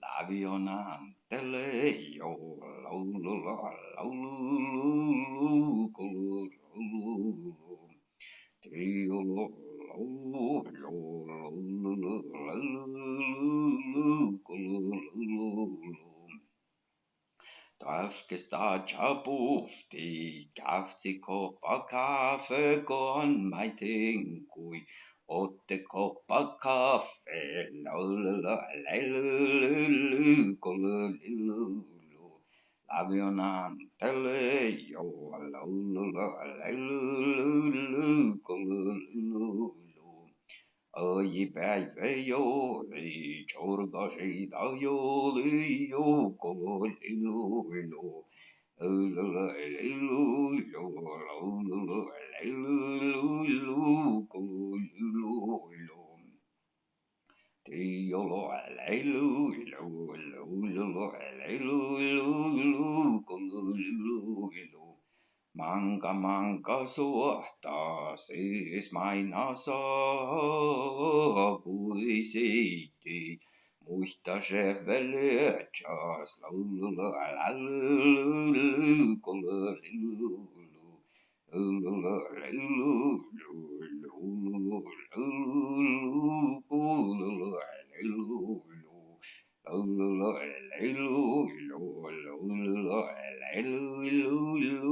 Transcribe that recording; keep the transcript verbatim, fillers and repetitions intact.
Lávionán dele jo, lávlula, lávlulu, gulu, lávlulu. Tío lo, lávlu, jo, lávlulu, lávlulu, gulu, lávlulu. Dávkestá čábuvttii, gávcci goppa káfe, goan máiddiin gui, otte goppa káfe, lávlula, lávlulu, gulu, lávlulu. Lávionán dele jo, lávlula, lávlulu, gulu, lávlulu. Oji beaivve jođii, čurdašii dahjođii, jo, gulu, lávlulu. Lávlula, lávlulu, jo, lávlula, lávlulu, gulu, lávlulu. Tío lo, lávlulu, lávlulu, gulu, lávlulu. Máŋga, máŋga suohta, sis máidna ságu siiddi, muittán šeavve liečas, lávlula, lávlulu, gulu, lávlulu. Lávlula, lávlulu, lávlulu, gulu, lávlulu. Lávlula, lávlulu, lávlula, lávlulu,